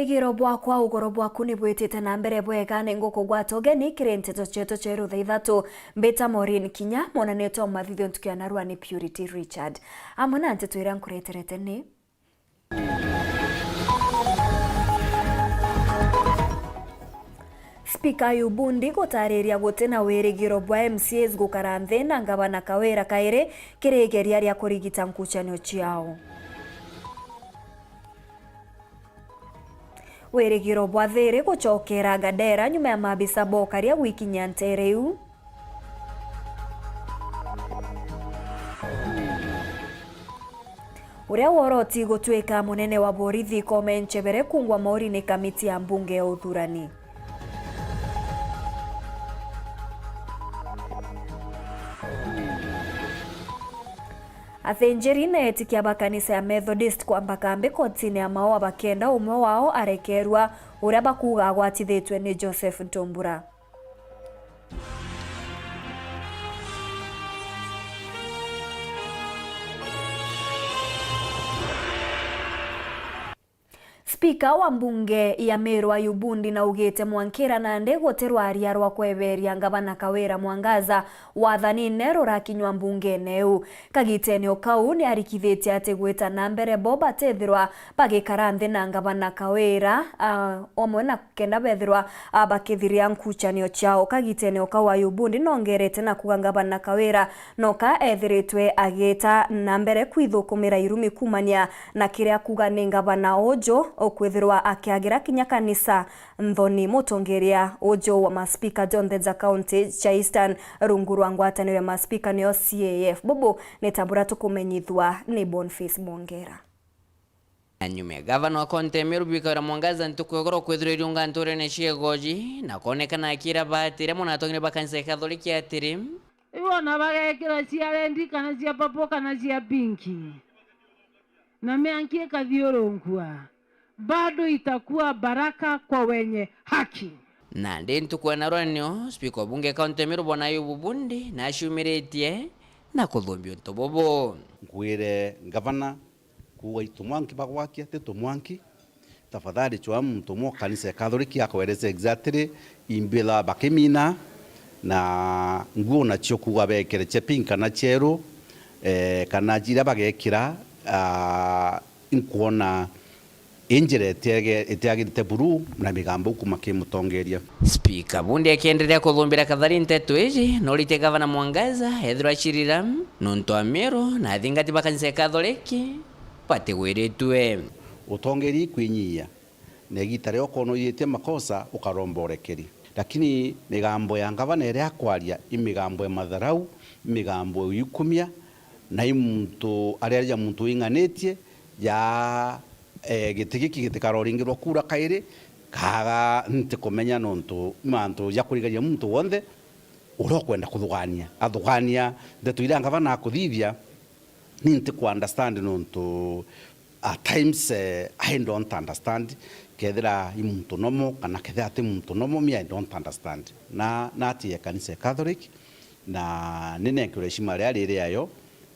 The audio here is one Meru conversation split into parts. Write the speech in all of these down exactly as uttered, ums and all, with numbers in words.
Wigiro bwakwa, ugoro bwaku ni bwitite na mbere bwega, ni ngukugwata ugeni kiri nteto cietu cia rutha ithatu. Mbita Maureen Kinya, mwonanio twa mathithio ntuku ya narua ni Purity Richard. Amwe na nteto iria nkureterete ni: Spika Ayubu Ndi gutariria guti na wirigiro bwa M C As gukara nthi na ngavana Kawira kairi kiri igeria ria kurigita nkucanio ciao. Wirigiro bwa thiri gucokera Gadera nyuma ya maabisa bokaria gwikinyia nteere iu. Uria woroti gutwika munene wa borithi Koome Nchebere kungwa mauri ni kamiti ya mbunge ya uthurani. Athinjiri na etikia ba kanisa ya Methodist kwamba kambi kotini ya maua bakienda umwe wao arekerua, uria bakuuga agwatithitue ni Joseph Ntumbura. Spika wa mbunge ya Meru Ayubu Ndi naugite mwankira nandi guti rwaria rwa kweberia ngavana Kawira Mwangaza wathanine rurakinywa mbungene iu. Kagitene o kau ni arikithitie ati gwita na mbere bo batethirwa bagikara nthi na ngavana Kawira, ah, omwe na kenda bethirwa, ah, bakithiria nkucanio ciao. Kagitene o kau Ayubu Ndi nongerete na kuga ngavana Kawira noka ethiritwe agita na mbere kwithukumira irumi kumania na kiria kuga ni ngavana uju ukwithirwa akiagira kinya kanisa nthoni. Mutongeria uju wa maspika jonthe ja kaunti ja Eastern rungu rwa ngwataniro ya maspika niyo C A F. Bubu ni ta buria tukumenyithua ni Boniface Mwongera. Na nyuma ya gavana wa kaunti ya Meru Kawira Mwangaza ntuku ya ugoro kwithirwa iriunga nturene cia Igoji na koonekana akiira baati iria mwana atongire ba kanisa ya Kathoriki atiri, Iwona bagekira cia rendi kana cia papo kana cia pinki, na mianki ikathiurunkua, bado itakuwa baraka kwa wenye haki. Nandi ntuku ya narua nio spika wa bunge kaunti ya Meru Bwana Ayubu Ndi naciumiritie na kuthumbia untu bubu. Nkwire ngavana kuuga i tumwanki bagwakia, ti tumwanki. Tafadhali chwa muntu umwe wa kanisa ya Catholic akwerese exactly imbila bakimina, na nguo nacio kuuga bekere cia pink kana cieru, eh, kana iria bagekira, ah, inkwona i njira itiage-, itiagirite buru na migambo kuma ki mutongeria. Spika Bundi akienderea kuthumbira Kathari nteto iji, noritie gavana Mwangaza ethirwa acirira nontu Amiru na athingati ba kanisa ya Katholiki batigwiritue. Utongeria ikwinyiia, na igita riria ukoona uyiitie makosa, ukaromba urekeri. Lakini migambo ya ngavana iria akwaria i migambo ya matharau, i migambo ya uikumia, na i muntu ariaria muntu wing'anitie, ja, eh, giti giki gitikaroringirwa kura kairi, kaaga ntikumenya nontu mantu ja kurigaria muntu wonthe uria ukwenda kuthugania, athugania ndeto iria ngavana akuthithia. Ni ntiku understand nontu at times, eh, I don't understand. Kethira i muntu nomo kana kethira ti muntu nomo, me I don't understand. Na, natie kanisa ya Catholic, na ni nenkirwe heshima riria riri ayo,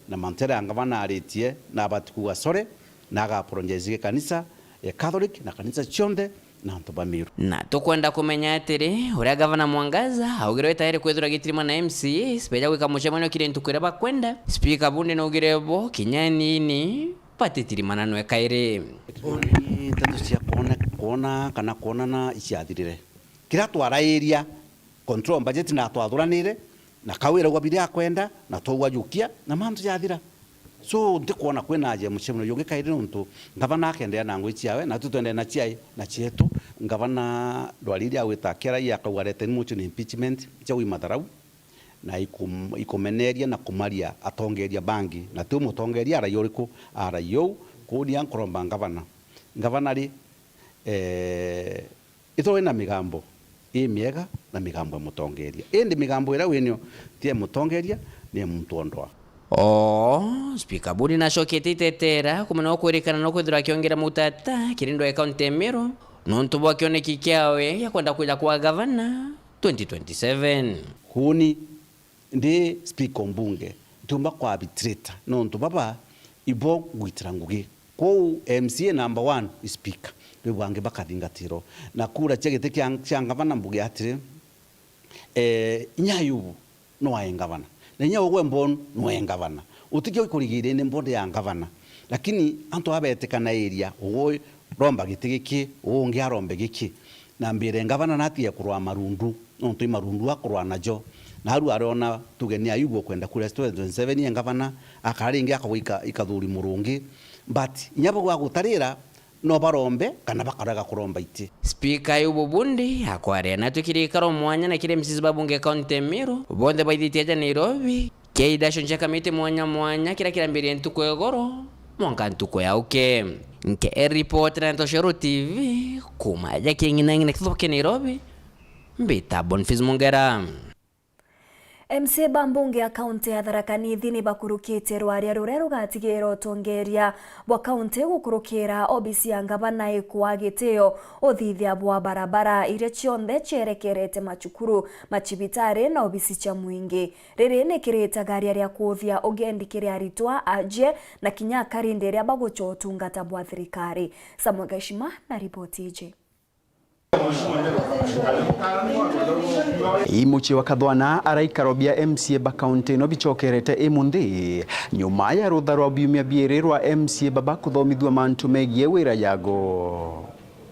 na mantu jaria ngavana aritie, na abati kuuga sorry, na aga apologize gi kanisa ya Catholic na kanisa cionthe, na antu ba Meru. Na tukwenda kumenya atiri, uria gavana Mwangaza augirwe tayari kwithirwa agitirimana na M C As beja gwika mucemanio kiri ntuku iria bakwenda, spika Bundi naugire bo kinya anini batitirimananwe kairi. Uni nteto cia kwona, kwona kana kwonana iciathirire. Kiria twarairia, control budget na twathuranire, na Kawira augwa biria akwenda, na twaugwa jukia, na mantu jathira. So, ntikwona kwina aja ya mucemanio jungi kairi nontu ngavana akenderea na ngugi ciawe, na tu twenderea na ciai, na cietu. Ngavana ndwari iria agwita akiaragia akauga, "Reteni motion ya impeachment, cia wi matharau, na ikum-, ikumeneria na kumaria atongeria bangi." Na ti u mutongeria araia uriku, araia u. Kuuria nkuromba ngavana. Ngavana ri, eh, Ithirwa wina migambo imiega na migambo ya mutongeria. Indi migambo iria winio ti ya mutongeria, ni ya muntu o ndwaa. Oo, spika Bundi nacoketie itetera kumenya ukwirikana no kwithirwa akiongera mutata kiri ndwaa ya kaunti ya Meru nontu bwa kioneki kiawe gia kwenda kwija kwa gavana twenty twenty-seven. Kuuni ndi spika o mbunge, ntiumba ku arbitrate nontu baba ibo ngwitira ngugi. Kwou M C A number one ni speaker, riu bangi bakathingatirwo. Na kura cia giti kia, cia ngavana mbuge atiri, eh, inya Ayubu no ae ngavana, na inya ugwe Mbon no ae ngavana. Utikio ikurigiria ni mbonde ya ngavana. Lakini antu abetikana area, ugwe romba giti giki, uu ungi arombe giki. Na mbire ngavana natige kurwa marundu, nontu i marundu akurwa najo. Na aru ariona tuge ni Ayubu ukwenda kura twenty twenty-seven ye ngavana, akara ringi akagwa ika-, ikathuri murungi. But inya bau agutarira, no barombe kana bakarega kuromba iti. Speaker Ayubu Bundi akwaria na twikiri ikaro mwanya na kiri M Cs ba bunge kaunti ya Meru, bonthe baithitie aja Nairobi, kia idasho cia kamiti mwanya mwanya kiria kirambirie ntuku ya igoro mwanka ntuku ya uke. Nke report na Ntoshero T V, kuma aja king'inang'ina kithuki Nairobi, mbita Boniface Mungera. M C A ba mbunge ya kaunti ya Tharaka Nithi ni bakurukite rwaria ruria rugatigira utongeria bwa kaunti gukurukira obisi ya ngavana ikwa gitio, uthithia bwa barabara iria cionthe cierekerete macukuru, macibitari na obisi cia mwingi. Riri ni kiritagaria ria kuuthia ugendi kiri aritwa, ajie na kinya akari ndi iria bagucwa utungata bwa thirikari. Samuel Gaishima na riboti iji. I mucii wa Kathwana araikaro bia M C A ba kaunti ino bicokerete imunthi, nyuma ya rutha rwa biumia biiri rwa M C A baba kuthomithua mantu megie wira yago.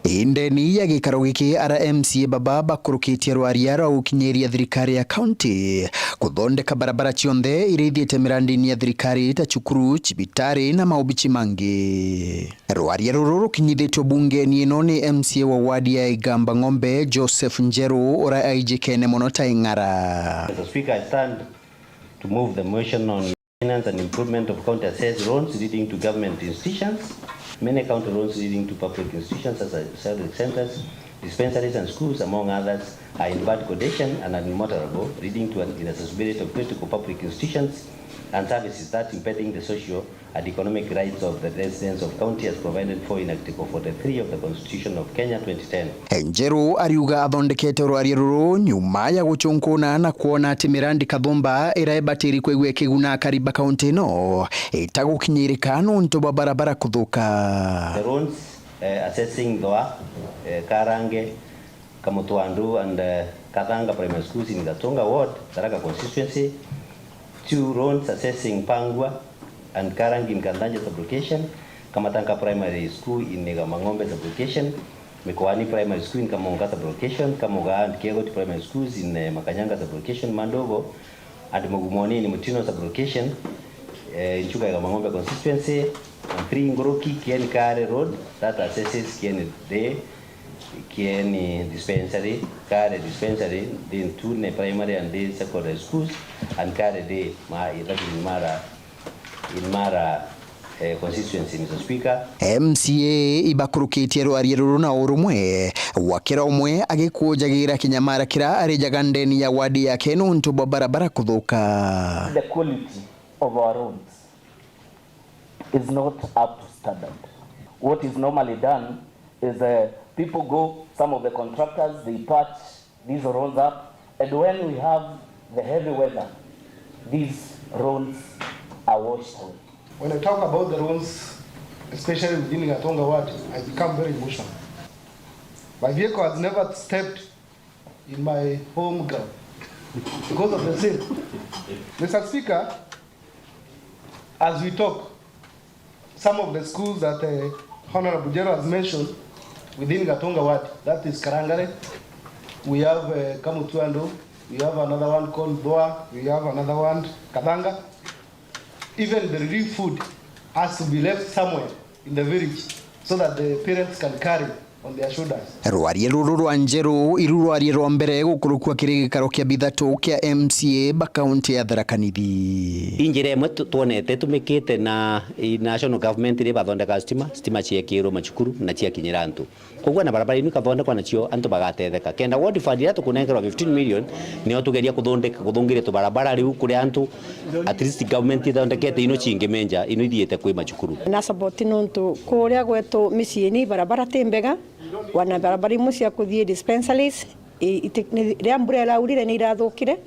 Indeni ya gikaro giki, ara M C A baba bakurukitie rwaria rwa gukinyiria thirikari ya kaunti kuthondeka barabara cionthe iria ithiite mirandini ya thirikari ta cukuru, cibitari na maobici mangi. Rwaria ruru rukinyithitue bungeni ino ni M C A wa wadi ya Igamba Ng'ombe, Joseph Njeru, uria aijikene mono ta Ing'ara. Mister Speaker, I stand to move the motion on maintenance and improvement of county assessed roads leading to government institutions. Many county roads leading to public institutions such as service centers, dispensaries and schools, among others, are in bad condition and are unmotorable, leading to an inaccessibility of critical public institutions and services, that impeding the social and economic rights of the residents of county as provided for in Article forty-three of the Constitution of Kenya twenty ten. Njeru ariuga athondekete rwaria ruru nyuma ya gucunkuna na kwona ati mirandi kathumba iria ibatiri kwigua ikiguna akari ba kaunti ino itagukinyirika nontu bwa barabara kuthuka. The roads, eh, accessing Thua, eh, Karange, Kamutwandu and, uh, Kathanga Primary Schools in Gatunga Ward, Tharaka Constituency. Two roads accessing Pangua and Karangi in Kanthanja Sub-Location, Kamatanga Primary School in Igamang'ombe Sub-Location, Mikoani Primary School in Kamonga Sub-Location, Kamuga and Kiegoti Primary Schools in, uh, Makanyanga Sub-Location, Mandogo, and Mugumoni in Mutino Sub-Location, eh, Nchuka ya Kamang'ombe Constituency, and three Nguruki, Kieni Kare Road, that accesses Kieni Day, Kieni Dispensary, Kare Dispensary, then Tune Primary and Day Secondary Schools, and Kare Day, ma, that in Mara, in Mara, eh, constituency, Mister Speaker. M C A ibakurukitie rwaria ruru na urumwe, wa kira umwe agikujagira kinyamara kira arijaga ndeni ya wadi yake nontu bwa barabara kuthuka. The quality of our roads is not up to standard. What is normally done is, uh, people go, some of the contractors, they patch these roads up, and when we have the heavy weather, these roads are washed away. When I talk about the roads, especially within Gatunga ward, I become very emotional. My vehicle has never stepped in my home ground because of the same. Mister Speaker, as we talk, some of the schools that, uh, Honorable Njeru has mentioned within Gatunga ward, that is Karangare, we have, uh, Kamutwandu, we have another one called Thua, we have another one, Kathanga. Even the relief food has to be left somewhere in the village so that the parents can carry on their shoulders. Rwaria ruru rwa Njeru iru rwaria rwa mbere gukurukua kiri gikaro kia bithatu kia M C A ba kaunti ya Tharaka Nithi. I njira imwe tu-, twonete itumikite na i national government iria ibathondeka stima, stima ciekirwe macukuru na ciakinyira antu. Koguo na barabara inu ikathondekwa nacio antu bagatetheka. Kenda ward fund iria tukunengerwa fifteen million, nio tugeria kuthondeka, kuthungiria tubarabara riu kuri antu, at least government ithondekete ino cingi menja, ino ithiite kwi macukuru. Na support nontu kuria gwetu miciini barabara ti mbega, wana barabara imwe cia kuthii dispensaries, I-, iti-, ni-, riria mbura iraurire ni irathukire,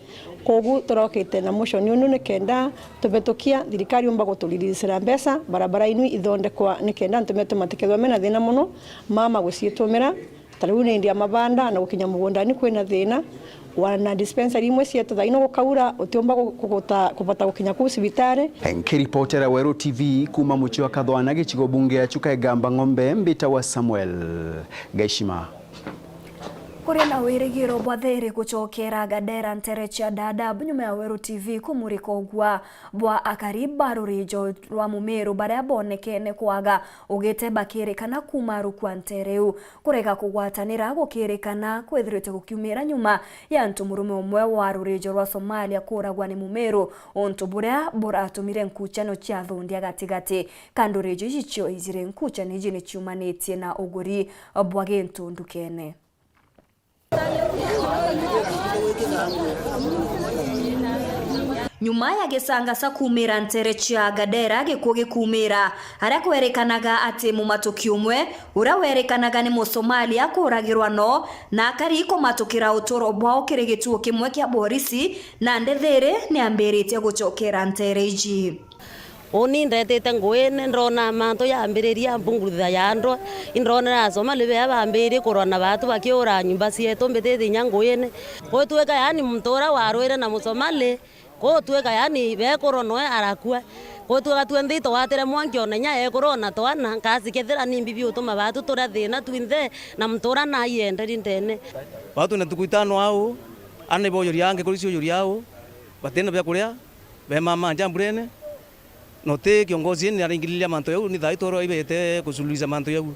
koguo turokite na motion unu nikenda tumitukia thirikari yumba guturiricira mbeca, barabara inu ithondekwa nikenda antu betu matikethwa mena thina mono, mama guciitumira. Ta riu ni indi ya mabanda na gukinya mugundani kwina thina, wana dispensary imwe cietu thaino gukaura utiumba gu-, kuguta-, kubota gukinya kuu cibitari. Nkiripotera Weru T V kuuma mucii wa Kathwana, gicigo bunge ya Chuka Igamba Ng'ombe, mbitagwa Samuel Gaishima. Kuri na wirigiro bwa thiri gucokera Gadera ntere cia Dadaab nyuma ya Weru T V kumurika ugwa bwa akari ba rurijo rwa Mumiru baria bonekene kwaga ugite bakirikana kuuma rukwa ntere iu. Kurega kugwatanira gukirikana kwithirite gukiumira nyuma ya antu murume umwe wa rurijo rwa Somalia kuuragwa ni Mumiru, untu buria buratumire nkuchano cia thundia gatigati ka ndurijo ici cio ijiri. Nkuchano iji ni ciumanitie na uguri bwa gintu ndukene. Nyuma ya gicangaca kuumira ntere cia Gadera, gikuu gikuumira, aria kwerikanaga ati mumatuki umwe uria werikanaga ni Musomalia kuuragirwa no, na akari kumatukira uturo bwao kiri gituo kimwe kia borisi, na ndetheere niambiritie gucokera ntere iji. Uni ndetite nguine, ndona mantu yambiriria mbungutha ya ndwe, indonera Asomali bea bambirie kurwa na batu bakiura nyumba cietu, mbitite inya nguine. Gutwika yani muntu uria warwire na Musomali, gutwika yani bekuru noe arakua. Gutwika twe nthi itwatire mwanki ona inya ekuru ona twana, nkasi kethira ni mbibi utuma batu turia thina twinthe, na muntu uria naienderi ndene. Batu na ntuku itano au, ana ibojuria angi kuri ciujuria au, batina bia kuria, be mama nja mburene. Na uti kiongozi ni aringiriria mantu jau, ni thaa itoro ibete kusuluhisha mantu jau.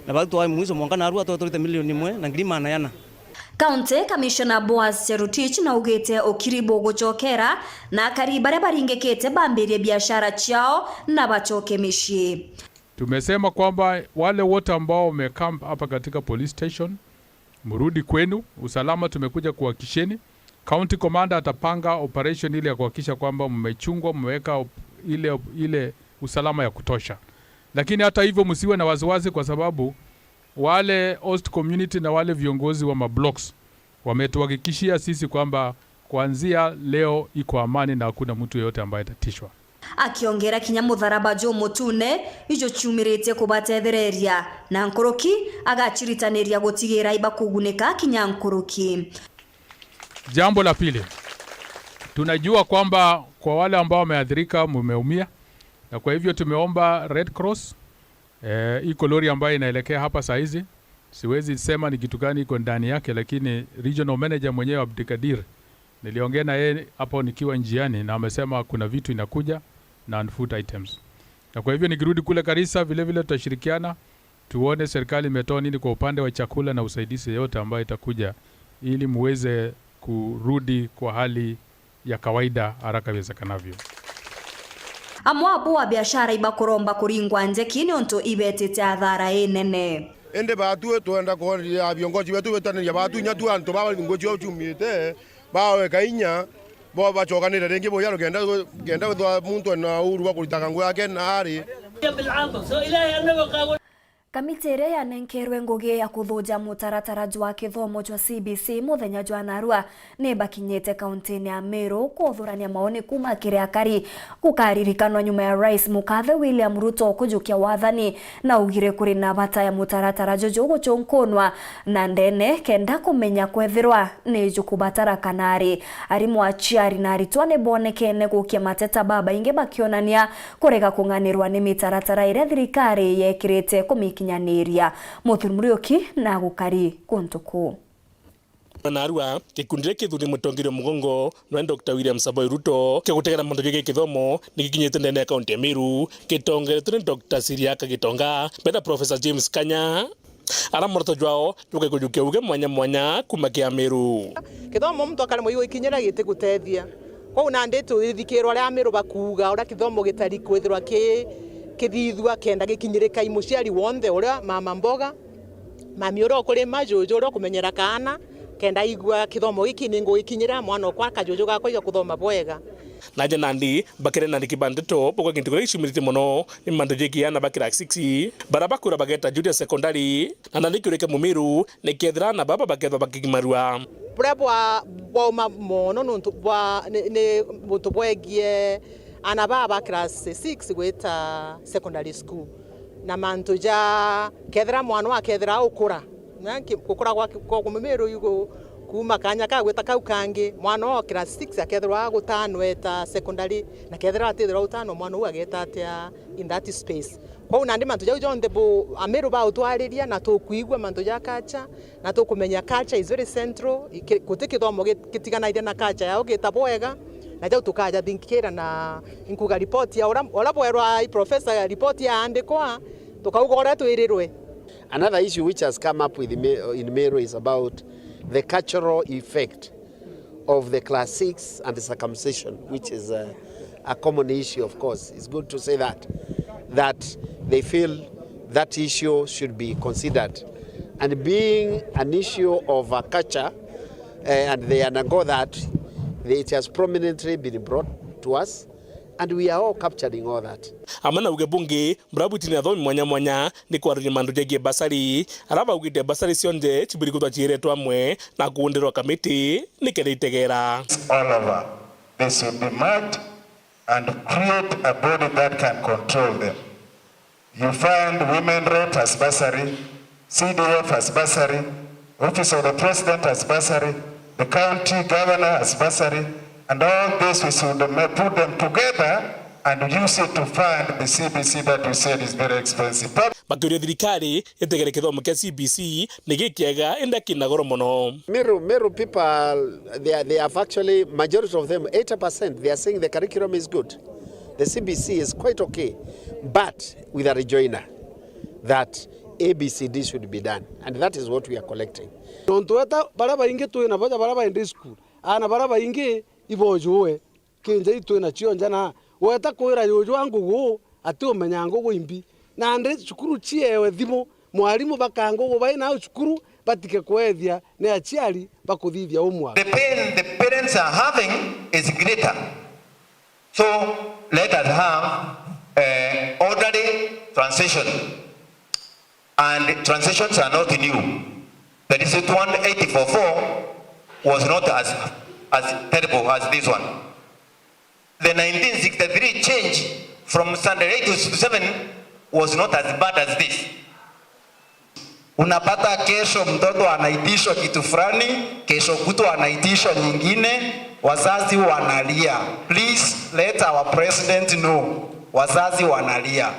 Na bau twai mwiso mwanka narua twaturite milioni imwe na ngiri maana yana. County Commissioner Boaz Cherotich naugite ukiri bugucokera na akari baria baringikite bambirie biashara ciao na bacoke micii. Tumesema kwamba wale wote ambao wamecamp hapa katika police station, mrudi kwenu, usalama tumekuja kuhakikisheni. County Commander atapanga operation ile ya kuhakikisha kwamba mmechungwa, mmeweka op-, ile, ile usalama ya kutosha. Lakini hata hivyo, msiwe na wasiwasi, kwa sababu wale host community na wale viongozi wa mablocks wametuhakikishia sisi kwamba kuanzia leo iko amani na hakuna mtu yeyote ambaye atatishwa. Akiongera kinya mutharaba jumutune ijo ciumiritie kubatethereria, na nkuruki agaciritaniria gutigira ibakugunika kinya nkuruki. Jambo la pili, tunajua kwamba kwa wale ambao wameathirika, mumeumia, na kwa hivyo tumeomba Red Cross, eh, iko lori ambayo inaelekea hapa saa hizi, siwezi sema ni kitu gani iko ndani yake, lakini regional manager mwenyewe Abdikadir, niliongea na yeye hapo nikiwa njiani na amesema kuna vitu inakuja na food items. Na kwa hivyo nikirudi kule Garissa, vile vile tutashirikiana tuone serikali imetoa nini kwa upande wa chakula na usaidizi yote ambayo itakuja ili muweze kurudi kwa hali ya kawaida haraka iwezekanavyo. Amwe abo a biashara ibakuromba kuringwa njeki niuntu ibetite athara inene. Indi batu twenda kuonia viongozi betu, betaniria batu, inya tu antu baba nguo ciao ciumite, baweka inya, bo bacokanire ringi buya, kenda, kenda withwa muntu ena uhuru bwa kuritaga nguo yake na ari. Kamiti iria yanenkerwe ngugi ya kuthuja mutaratara jwa kithomo jwa C B C muthenya jwa narua ni bakinyite kauntini ya Meru kuthurania maoni kuuma kiri akari. Gukaririkanwa nyuma ya Rais mukathe William Ruto kujukia wathani, na augire kuri na bata ya mutaratara juju gucunkunwa na ndene kenda kumenya kwethirwa ni jukubatara kana ari. Arimu, aciari na aritwa ni bonekene gukia mateta babaingi bakionania kurega kung'anirwa ni mitaratara iria thirikari yekirite kumikinyaniria. Muthuri Muriuki na gukari kuntu kuu. Narua, gikundi kiria kithuri mutongeria mugongo nwe Doctor William Samoei Ruto kia gutegera mantu jegii kithomo ni gikinyite ndene ya kaunti ya Meru, gitongeretwe ni Doctor Siriaka Gitonga mbere na Professor James Kanya. Ara muoroto jwao jukai kujukia uge mwanya mwanya kuuma kia Meru. Kithomo muntu akaremwa igwikinyira gitigutethia. Kwou nandi turithikirwa aria Meru bakuuga uria kithomo gitari kwithirwa ki-, kithithua kenda gikinyirika i muciari wonthe uria mama mboga, mami uria ukurima, juju uria ukumenyera kaana, kenda igua kithomo giki ni ngugikinyira mwana okwa kajuju gakwa igakuthoma bwega. Naja nandi bakere nandi kibandeto bukwa gintu kiria gicumiritie mono ni mantu jegie ana ba class six bara bakwira bageta junior secondary, na nandi kiuria kia Mumiru ni kethira ana baba bakethwa bakigimarua. Buria bwa-, bwauma mono nuntu bwa, ni, ni buntu bwegie ana baa ba class six gwita secondary school, na mantu ja kethira mwana akethira ukura, na ki-, gukura gwa ki-, kwa Mumiru yugo kuuma kanya ka gwita kau kangi, mwana o class six akethirwa agutano eta secondary, na kethira atithirwa utano, mwana uu ageta atia in that space? Kwou nandi mantu jau jonthe bu-, Amiru bautwariria, na tukwigua mantu ja culture, na tukumenya culture is very central. Iki-, guti kithomo gi-, gitiganairia na culture yao gita bwega, na jau tukajathinkira na inkuga report ya ura, ura bwerwa i professor, report yaandikwa, tukauga uria twirirwe. Another issue which has come up with me, in Meru is about the cultural effect of the class six and the circumcision, which is a, a common issue, of course. It's good to say that, that they feel that issue should be considered. And being an issue of a culture, eh, and they undergo that, it has prominently been brought to us, and we are all capturing all that. Amwe na uge bungi, burabwiti ni athomi mwanya mwanya ni kwariria mantu jegie basari, ara baugite basari cionthe ciburi kwithwa ciiretwe amwe na kuundirwa kamiti nikenda itegera. All over. They should be merged and create a body that can control them. You find women rep as bursary, C D F as bursary, office of the president as bursary, the county governor as bursary, and all this we should ma-, put them together and use it to fund the C B C that you said is very expensive. Bakiuria thirikari itegere kithomo kia C B C ni gikiega indi kina goro mono. Meru, Meru people, they are, they have actually, majority of them, eighty percent, they are saying the curriculum is good. The C B C is quite okay, but with a rejoinder that A B C D should be done, and that is what we are collecting. Nontu weta baria baingi twi nabo ja baria baendi school, aana baria baingi ibojue. Kinja itwi nacio nja na weta kwira juju a ngugu ati umenya ngugu imbi. Nandi cukuru ciewe thimu, mwarimu baka ngugu bai nao cukuru batike kwethia ni aciari bakuthithia homework. The pain the parents are having is greater. So let us have, eh, orderly transition. And transitions are not new. That is it, one eight four four was not as, as terrible as this one. The nineteen sixty-three change from standard eight to seven was not as bad as this. Unapata kesho mtoto anaitishwa kitu fulani, kesho kutwa anaitishwa nyingine, wazazi wanalia. Please let our president know. Wazazi wanalia.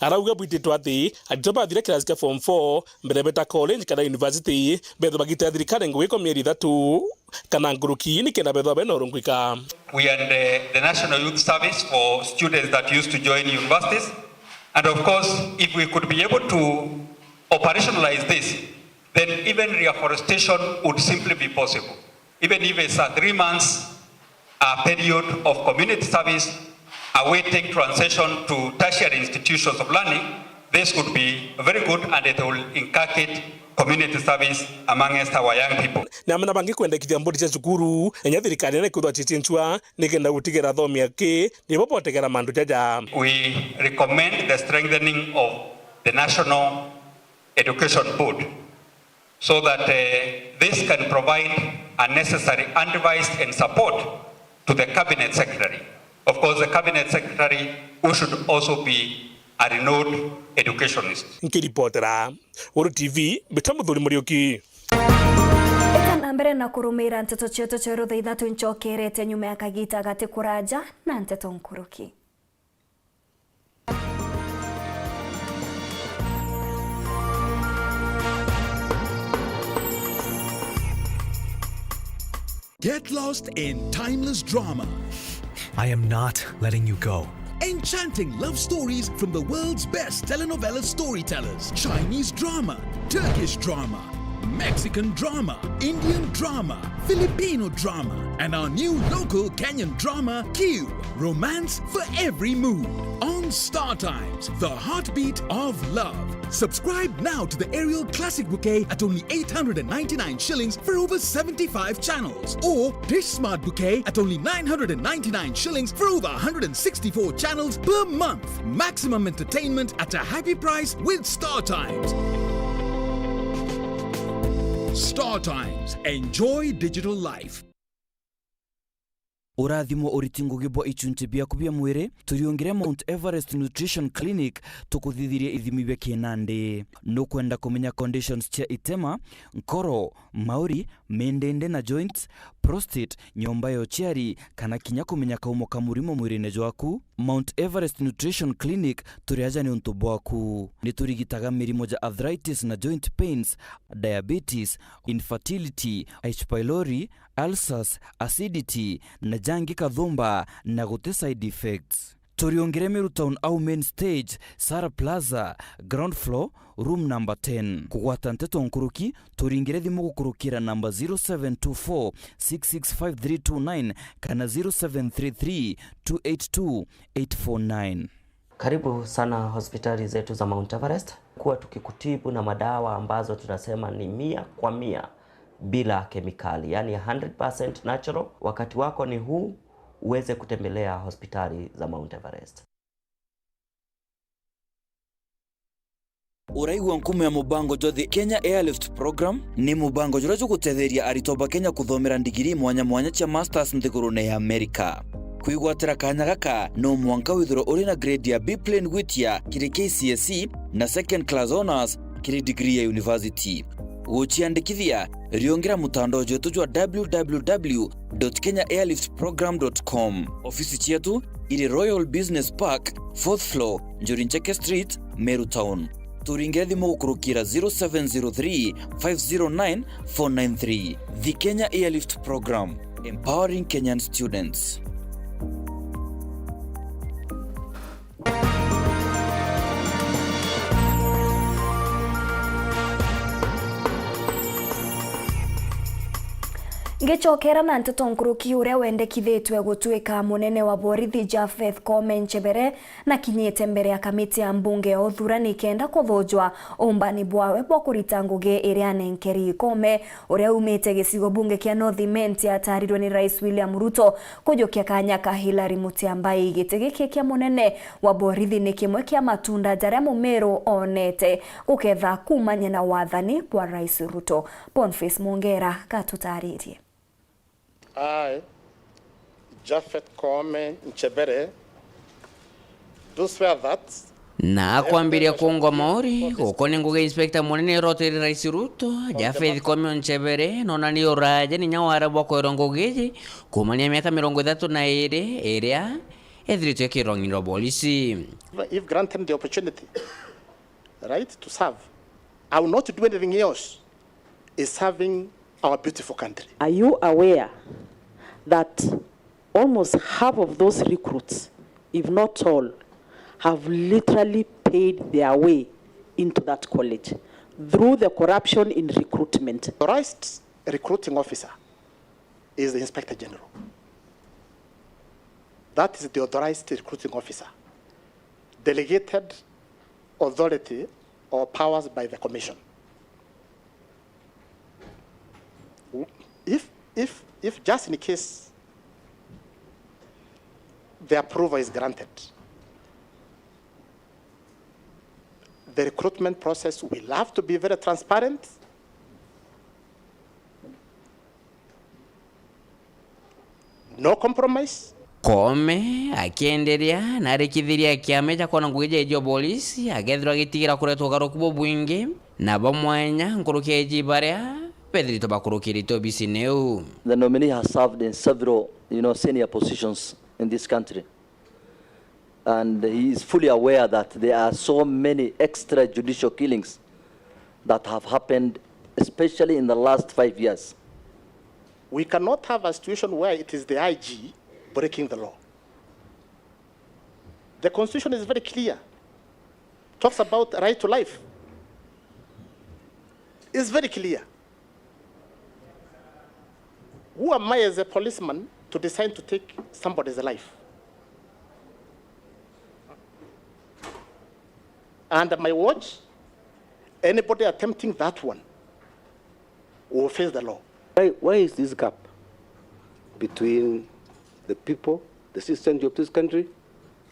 Arauga bwititwe ati aritwa bathire kirasi kia form four mbere beta college kana university, bethwa bagitira thirikari ngugi kwa mieri ithatu kana nkuruki nikenda bethwa bena urungwika. We and, eh, the National Youth Service for students that used to join universities. And of course, if we could be able to operationalize this, then even reforestation would simply be possible. Even if it's a three months, uh, period of community service awaiting transition to tertiary institutions of learning, this could be very good and it will inculcate community service amongst our young people. Na amwe na bangi kwendekithia mbodi cia cukuru, inya thirikari nene kwithwa ciicincua nikenda gutigira athomi aki nibo botegera mantu jaja. We recommend the strengthening of the National Education Board so that, eh, this can provide a necessary advice and support to the cabinet secretary. Of course, the cabinet secretary who should also be a renowned educationist. Nkiripotera Uru T V, mbita Muthuri Muriuki. Ita na mbere na kurumira nteto cietu cia rutha ithatu, ncokerete nyuma ya kagita gati kuraja na nteto nkuruki. Get lost in timeless drama. I am not letting you go. Enchanting love stories from the world's best telenovela storytellers. Chinese drama, Turkish drama, Mexican drama, Indian drama, Filipino drama, and our new local Kenyan drama, Q, romance for every mood. On Star Times, the heartbeat of love. Subscribe now to the Aerial Classic Bouquet at only eight hundred and ninety-nine shillings for over seventy-five channels, or Dish Smart Bouquet at only nine hundred and ninety-nine shillings for over one hundred and sixty-four channels per month. Maximum entertainment at a happy price with Star Times. Star Times. Enjoy digital life. Urathimo uriti ngugi bwa ichunchi biaku bia mwiri, turiungire Mount Everest Nutrition Clinic, tukuthithirie ithimi bia kinandi. Nukwenda kumenya conditions cia itema, nkoro, mauri, mindindi na joints, prostate, nyomba ya uciari, kana kinya kumenya kaumo ka murimo mwirine jwaku? Mount Everest Nutrition Clinic turi aja niuntu bwaku. Niturigitaga mirimo ja arthritis na joint pains, diabetes, infertility, H. pylori, ulcers, acidity, na jangi kathumba na guti side effects. Turiungire Meru Town au main stage, Sara Plaza, ground floor, room number ten. Kugwata nteto nkuruki, turingire thimu gukurukira namba zero seven two four six six five three two nine kana zero seven three three two eight two eight four nine. Karibu sana hospitali zetu za Mount Everest. Kuwa tukikutibu na madawa ambazo tunasema ni mia kwa mia bila kemikali, yani hundred percent natural. Wakati wako ni huu uweze kutembelea hospitali za Mount Everest. Uraigua nkumo ya mubango jwa The Kenya Airlift Program? Ni mubango juria jugutetheria aritwa ba Kenya kuthomera ndigiri mwanya mwanya cia masters nthigurune ya Amerika. Kwigwatira kanya gaka, no mwanka withirwe uri na grade ya B plain gwitia kiri K C S E na second class honours kiri degree ya university. Guciandikithia, riungira mutandao jwetu jwa w w w dot kenya airlift program dot com. Ofisi cietu iri Royal Business Park, fourth floor, Njuri Ncheke Street, Meru Town. Turingire thimu gukurukira zero seven zero three five zero nine four nine three. The Kenya Airlift Program, empowering Kenyan students. Ngicokera na nteto nkuruki, uria wendekithitwe gutuika munene wa borithi Japheth Koome Nchebere nakinyite mbere ya kamiti ya mbunge ya uthurani kenda kuthujwa umbani bwawe bwa kurita ngugi iria anenkeri. Koome, uria umite gicigo bunge kia North Imenti, atarirwe ni Rais William Ruto kujukia kanya ka Hilary Mutyambai. Giti giki kia munene wa borithi ni kimwe kia matunda jaria Mumiru onete guketha kumania na wathani bwa Rais Ruto. Boniface Mwongera gatutaririe. I, Japhet Koome Nchebere, do swear that na akwambiria kungwa mauri gukonia ngugi Inspector Munene urotiri Rais Ruto, Japhet Koome Nchebere, nonani uraja ninya wara bwa kwerwa ngugi iji kumania miaka mirongo ithatu na iri iria ethiritwe kirong'ini rwa polisi. If granted the opportunity, right, to serve, I will not do anything else is serving our beautiful country. Are you aware that almost half of those recruits, if not all, have literally paid their way into that college through the corruption in recruitment? Authorized recruiting officer is the Inspector General. That is the authorized recruiting officer. Delegated authority or powers by the commission. If, if, if just in case the approval is granted, the recruitment process will have to be very transparent. No compromise. Koome akienderia na arikithiria kiama ja kwona ngugi ja iji o polisi, akethirwa agitigira kuretwa ugaruku bubwingi na bwa mwanya nkuruki ya iji baria bethiritwe bakurukiritwe obisine iu. The nominee has served in several, you know, senior positions in this country. And he is fully aware that there are so many extrajudicial killings that have happened, especially in the last five years. We cannot have a situation where it is the I G breaking the law. The constitution is very clear. Talks about right to life. It's very clear. Who am I as a policeman to decide to take somebody's life? Under my watch, anybody attempting that one will face the law. Why, why is this gap between the people, the citizenry of this country,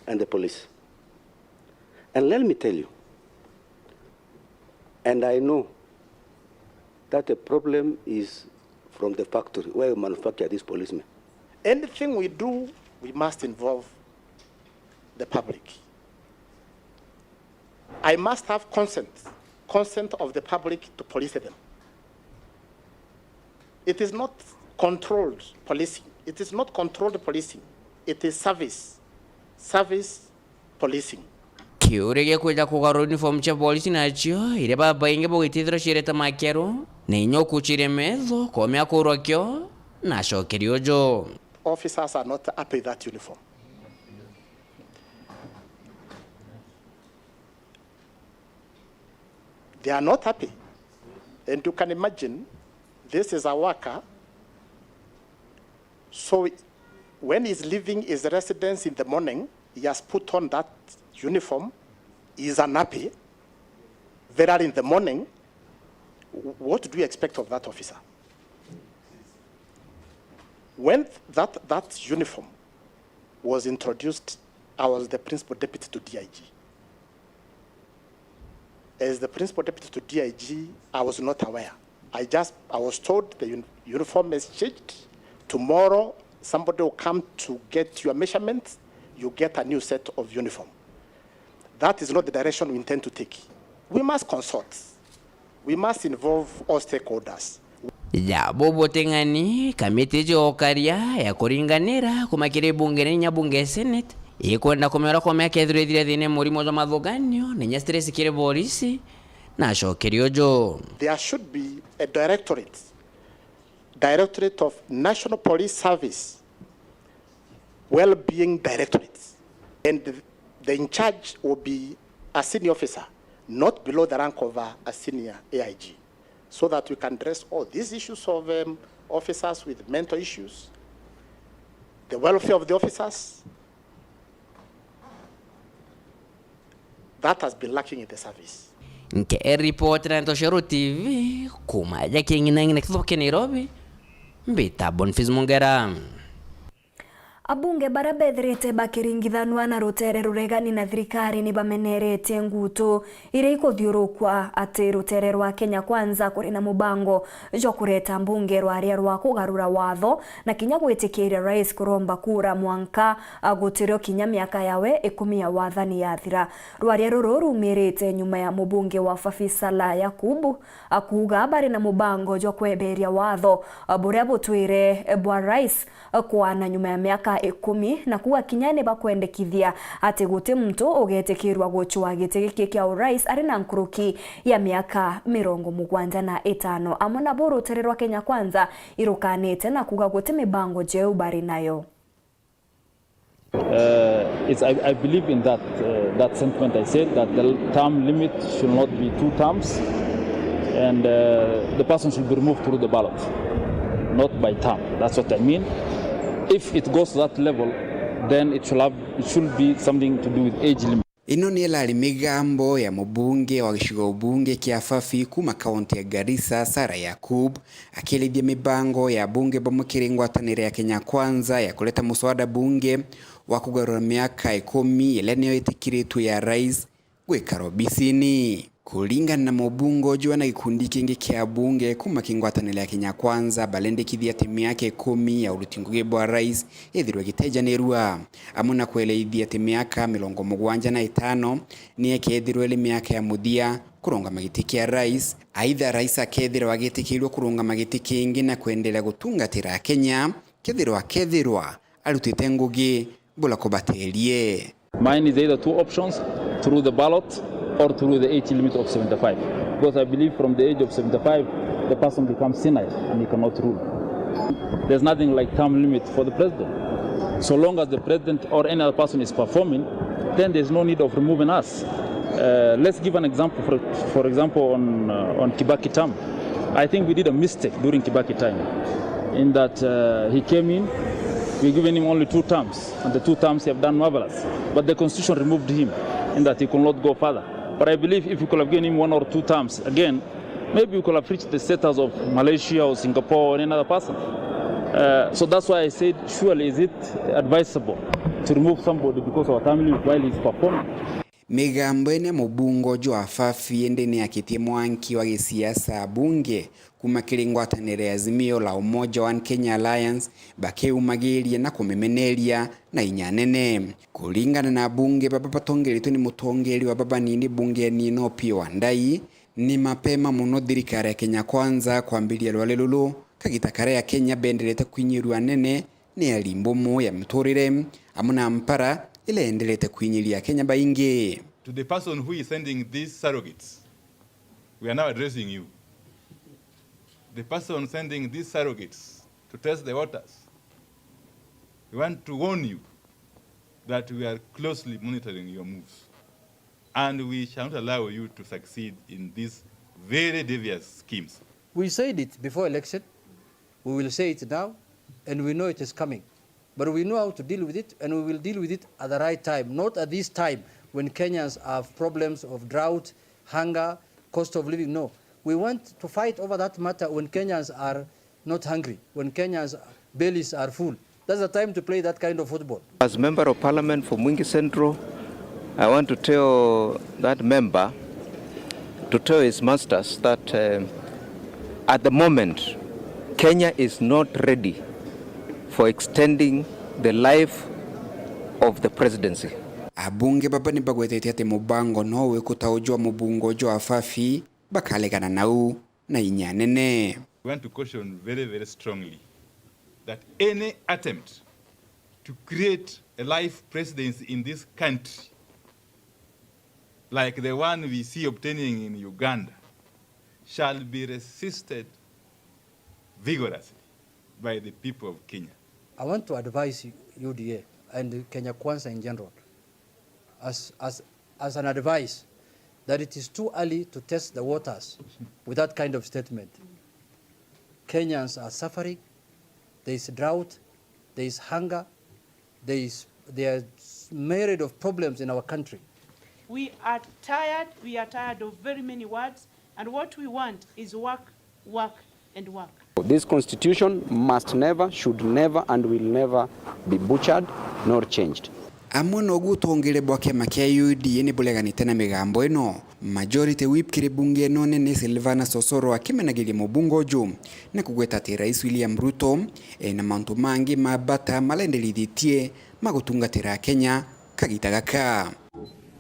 and the police? And let me tell you, and I know that the problem is from the factory where we manufacture these policemen. Anything we do, we must involve the public. I must have consent, consent of the public to police them. It is not controlled policing. It is not controlled policing. It is service. Service policing. Kiuria gia kwija kugarura uniform cia polisi nacio, iria babaingi bagwitithirwa ciirite makiaru, na inya ukuciria metho, komea kurwa kio, na acokeri uju. Officers are not happy with that uniform. They are not happy. And you can imagine, this is a worker. So when he's leaving his residence in the morning, he has put on that uniform, he's unhappy, very early in the morning. What do you expect of that officer? When that, that uniform was introduced, I was the principal deputy to D I G. As the principal deputy to D I G, I was not aware. I just, I was told the uni-, uniform is changed. Tomorrow, somebody will come to get your measurements. You get a new set of uniform. That is not the direction we intend to take. We must consult. We must involve all stakeholders. Ja bubuting'ani, kamiti iji ya ukaria ya kuringanira kuma kiri bunge na inya bunge ya Senate ikwenda kumea uria komea kethirwa ithira thiina murimo jwa mathuganio na inya stress kiri borisi na acokeri uju. There should be a directorate, Directorate of National Police Service, Well-being Directorate, and the in charge will be a senior officer, not below the rank of a, a senior A I G, so that we can address all these issues of, um, officers with mental issues, the welfare of the officers. That has been lacking in the service. Nke report na Ntoshero T V, kuma ja King'inang'ina kithuba kia Nairobi, mbita Boniface Mongera. Abunge baria bethirite bakiringithanua na rutere ruregani na thirikari ni bameneretie ngutu iria ikuthiurukwa ati rutere rwa Kenya Kwanza kuri na mubango jwa kureta mbunge rwaria rwa kugarura watho na kinya gwitikiria rais kuromba kura mwanka, a, gutirio kinya miaka yawe ikumi ya wathani yathira. Rwaria ruru rumirite nyuma ya mubunge wa Fafi Salah Yakubu, a, kuuga bari na mubango jwa kweberia watho, a, buria butwire bwa rais, a, kwana nyuma ya miaka ikumi, na kuuga kinya ni bakwendekithia ati guti muntu ugetikirwa gucwa giti giki kia urais ari na nkuruki ya miaka mirongo mugwanja na itano. Amwe nabo rutere rwa Kenya Kwanza irukanite na kuuga guti mibango jeu bari nayo. Uh, it's, I, I believe in that, uh, that sentiment I said, that the term limit should not be two terms, and, uh, the person should be removed through the ballot, not by term. That's what I mean. If it goes to that level, then it should have, it should be something to do with age limit. Ino ni irari migambo ya mubunge wa gicigo bunge kia Fafi kuma kaunti ya Garissa, Sarah Yakub, akielithia mibango ya bunge bamwe kiri ngwataniro ya Kenya Kwanza ya kureta muswada bunge wa kugarura miaka ikumi iria niyo itikiritue ya rais gwikara obisini. Kuringana na mubunge uju na gikundi kingi kia bunge kuma kingwataniro ya Kenya Kwanza, barendekithia ati miaka ikumi ya uruti ngugi bwa rais ithirwe igitejanirua, amwe na kueleithia ati miaka mirongo mugwanja na itano ni ikethirwa iri miaka ya muthia kurungama giti kia rais. Aitha, rais akethirwa agitikirua kurungama giti kingi na kuendelea gutungatira Akenya, kethirwa akethirwa arutite ngugi bula kubaterie. Mine is either two options, through the ballot or through the age limit of seventy-five. Because I believe from the age of seventy-five, the person becomes senile and he cannot rule. There's nothing like term limit for the president. So long as the president or any other person is performing, then there's no need of removing us. Uh, let's give an example, for, for example, on, uh, on Kibaki term. I think we did a mistake during Kibaki time. In that, uh, he came in, we given him only two terms, and the two terms he have done marvelous. But the constitution removed him, in that he could not go further. But I believe if we could have given him one or two terms again, maybe we could have reached the status of Malaysia or Singapore or any other person. Uh, so that's why I said, surely is it advisable to remove somebody because of a term limit while he's performing? Migambo ene mubunge uju wa Fafi indi ni akitie mwanki wa gisiasa bunge kuma kiri ngwataniro ya Azimio la Umoja One Kenya Alliance bakiumagiria na kumimeneria na inya nene. Kuringana na abunge baba batongeretwe ni mutongeria wa baba nini bungeni Opiyo Wandayi, ni mapema muno thirikari ya Kenya Kwanza kwambiria rwari ruru, kagita karia Akenya benderete kwinyirua nene ni ari mbumu ya miturire, amwe na mpara ila yenderete kwinyiria Akenya baingi. To the person who is sending these surrogates, we are now addressing you. The person sending these surrogates to test the waters, we want to warn you that we are closely monitoring your moves, and we shall not allow you to succeed in these very devious schemes. We said it before election, we will say it now, and we know it is coming. But we know how to deal with it, and we will deal with it at the right time, not at this time when Kenyans have problems of drought, hunger, cost of living. No. We want to fight over that matter when Kenyans are not hungry, when Kenyans' bellies are full. That's the time to play that kind of football. As Member of Parliament for Mwingi Central, I want to tell that member to tell his masters that, uh, at the moment, Kenya is not ready for extending the life of the presidency. Abunge baba ni bagwetete ati mubango no wiku ta uju wa mubunge uju wa Fafi bakaregana nau na inya nene. We want to caution very, very strongly that any attempt to create a life presidency in this country, like the one we see obtaining in Uganda, shall be resisted vigorously by the people of Kenya. I want to advise U D A and Kenya Kwanza in general, as, as, as an advice, that it is too early to test the waters with that kind of statement. Kenyans are suffering, there is drought, there is hunger, there is, there are myriad of problems in our country. We are tired, we are tired of very many words, and what we want is work, work, and work. This constitution must never, should never, and will never be butchered nor changed. Amwe nogu utongere bwa kiama kia U D A ni bureganite na migambo ino. Majority Whip kiri bunge ino nene Silvanus Osoro akimenagiria mubunge uju na kugweta ati Rais William Ruto ena mantu mangi ma bata marenderithitie ma gutungatira Kenya kagita gaka.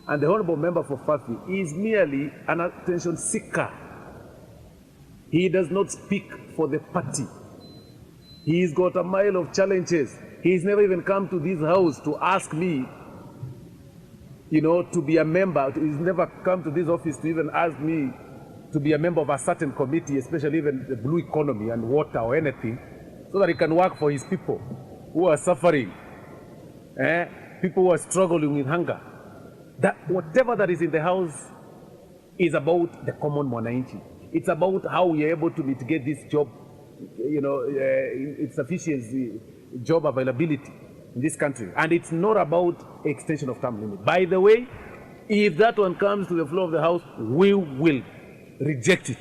And the honorable member for Fafi is merely an attention seeker. He does not speak for the party. He's got a mile of challenges. He's never even come to this house to ask me, you know, to be a member. He's never come to this office to even ask me to be a member of a certain committee, especially even the blue economy and water or anything, so that he can work for his people who are suffering, eh? People who are struggling with hunger. That whatever that is in the house is about the common mwananchi. It's about how we are able to mitigate this job, you know, uh, insufficiency, job availability in this country. And it's not about extension of term limit. By the way, if that one comes to the floor of the House, we will reject it.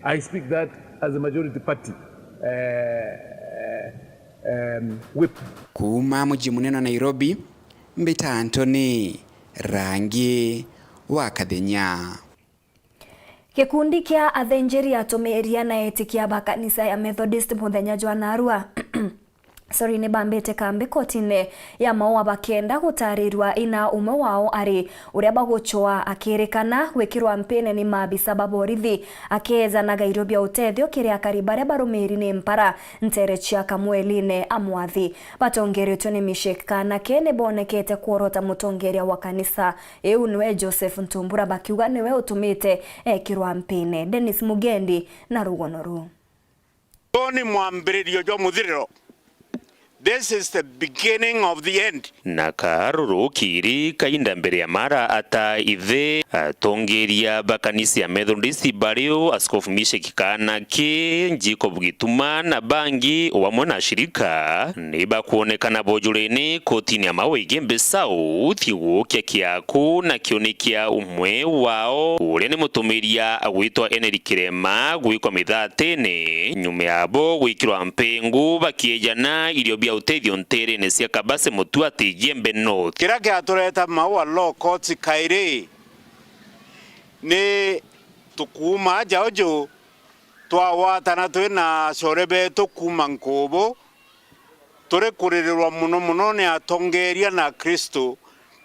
I speak that as a majority party, uh, um, whip. Kuuma muji munene wa Nairobi, mbita Anthony Rangi wa Kathenya. Gikundi kia athinjiri, atumiria na etikia ba kanisa ya Methodist muthenya jwa narua, sorry, ni bambite kambi kotine ya maua bakenda gutarirua ina umwe wao ari uria bagucwa akirikana gwikirwa mpine ni maabisa ba borithi, akeejanaga irio bia utethio kiri akari baria barumiri ni mpara ntere cia Kamweline a Mwathi. Batongeretwe ni Mishek Kanake ni bonekete kworota mutongeria wa kanisa iu niwe Joseph Ntumbura, bakiuga niwe utumite ekirwa mpine. Dennis Mugendi na rugono ruu. Uu ni mwambiririo jwa muthiriro. This is the beginning of the end. Na karuru kiri kainda mbere ya mara ata ithe, atongeria ba kanisa ya Methodist bario Askofu Mishek Kanake, Jacob Gituma na bangi o amwe na ashirika ni bakwonekana bojurene kotini ya Maua Igembe South gukia kiaku na kioni kia umwe wao uria ni mutumiria agwitwa Henry Kirema gwikwa mithatene nyuma yabo gwikirwa mpengu bakiejana irio bia utethio nterene cia Kabase Mutuati Igembe North. Kiria kiatureta Maua Law Courts kairi ni tukuuma aja uju twagwatana twi na acore betu kuuma Nkubu, turi kuririrwa mono mono ni atongeria na Akristu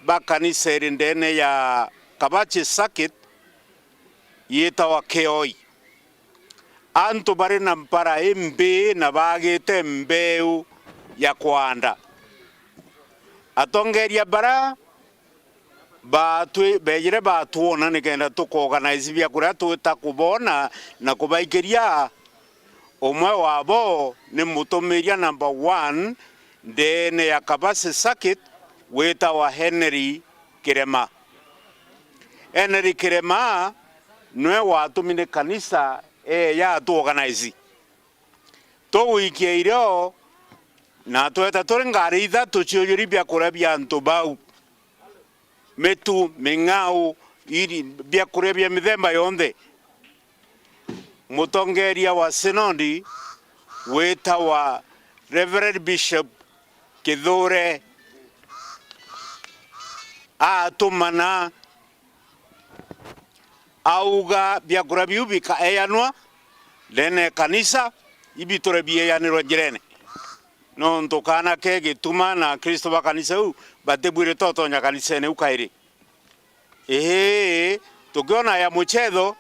ba kanisa iri ndene ya Kabachi Circuit yitawa Kioi. Antu bari na mpara imbii na baagite mbeu ya kwanda. Atongeria bara baatwi-, beejire baatwona nikenda tukoorganize biakuria twita kuboona na kubaikiria. Umwe wabo ni mutumiria number one ndeene ya Kabase Circuit witawa Henry Kirema. Henry Kirema niwe watumire kanisa eeja atuorganize. Tugwikia irio na tweta turi ngari ithatu ciujuri biakuria bia antu bau. Mitu, ming'au, iri, biakuria bia mithemba yonthe. Mutongeria wa Sinodi witawa Reverend Bishop Kithure atumana auga biakuria biu bikaeanwa ndene ya kanisa, ibiture bieanirwe njirene. Nontu kaana ke Gituma na Akristo ba kanisa iu batibwirite utonya kanisene iu kairi. Ii, tukiona ya muchetho,